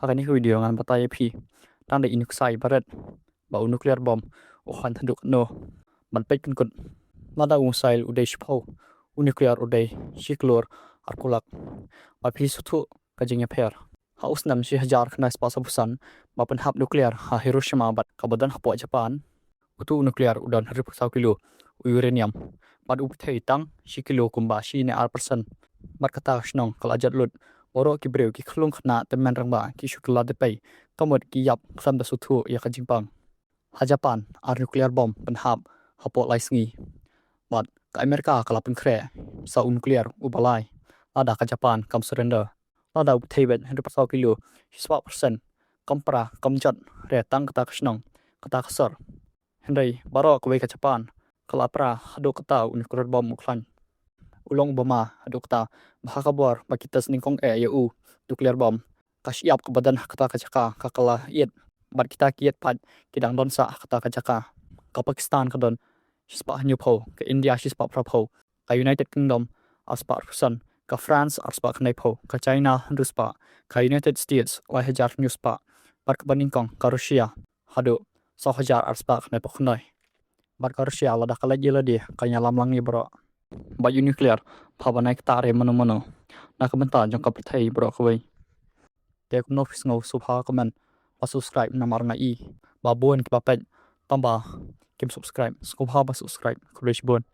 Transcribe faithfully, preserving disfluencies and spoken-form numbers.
Ha kane ka video ngan batai ïa phi tang da i nuksa i barit ba u nuclear bomb u khlaiñ haduh katno. Ban peit pynkut, lada u missile u dei shiphew, u nuclear u dei shi klur arphew lak. Ba phi sngewthuh ka jingïapher. Ha u snem shi hajar khyndai spah sawphew san ba pynhap nuclear ha Hiroshima bad kaba don hapoh Japan, utu u nuclear u don hynriewphew saw kilo u uranium bad u pyrthei tang shi kilo kumba shi ne ar percent. Bad kata ka shnong ka la jot lut, baroh ki briew ki khyllung khynnah tymmen rangbah ki shu kylla dpei. Kamut ki ïap khlem da sngewthuh ïa ka jingpang. Ha Japan ar nuclear bomb pynhap hapoh lai sngi. Bad ka Amerika ka la pynkhreh sa u nuclear uba lai lada ka Japan kam surrender. Lada u pyrthei beit hynriewphew saw kilo, shi spah percent kam pra kam jot re tang kata ka shnong, kata ka sor. Hynrei baroh kawei ka Japan ka la pra haduh kata u nuclear bomb u khlaiñ. U long uba ma haduh kata ba ha ka bor ba ki test nyngkong eh ïa u nuclear bomb, ka shyiap kaba don ha kata ka jaka ka kylla ïit. Bad kita ki ïit pat ki dang don sa ha kata ka jaka. Ka Pakistan ka don shi spah hynñiewphew, ka India shi spah phraphew, ka United Kingdom ar spah arphew san, ka France ar spah khyndaiphew, ka China hynriew spah, ka United States lai hajar hynñiew spah, bad kaba nyngkong ka Russia haduh saw hajar ar spah khyndaiphew khyndai. Bad ka Russia lada ka leit ïa lade kan ïalam lang ïa baroh. Bad u nuclear, pha ban ai kata re mano mano na ka bynta jong ka pyrthei baroh kawei. Te kumno phi sngew, sngewbha comment bad subscribe namar nga i ba bun kiba peit tang ba kim subscribe. Sngewbha bad subscribe. Khublei shibun.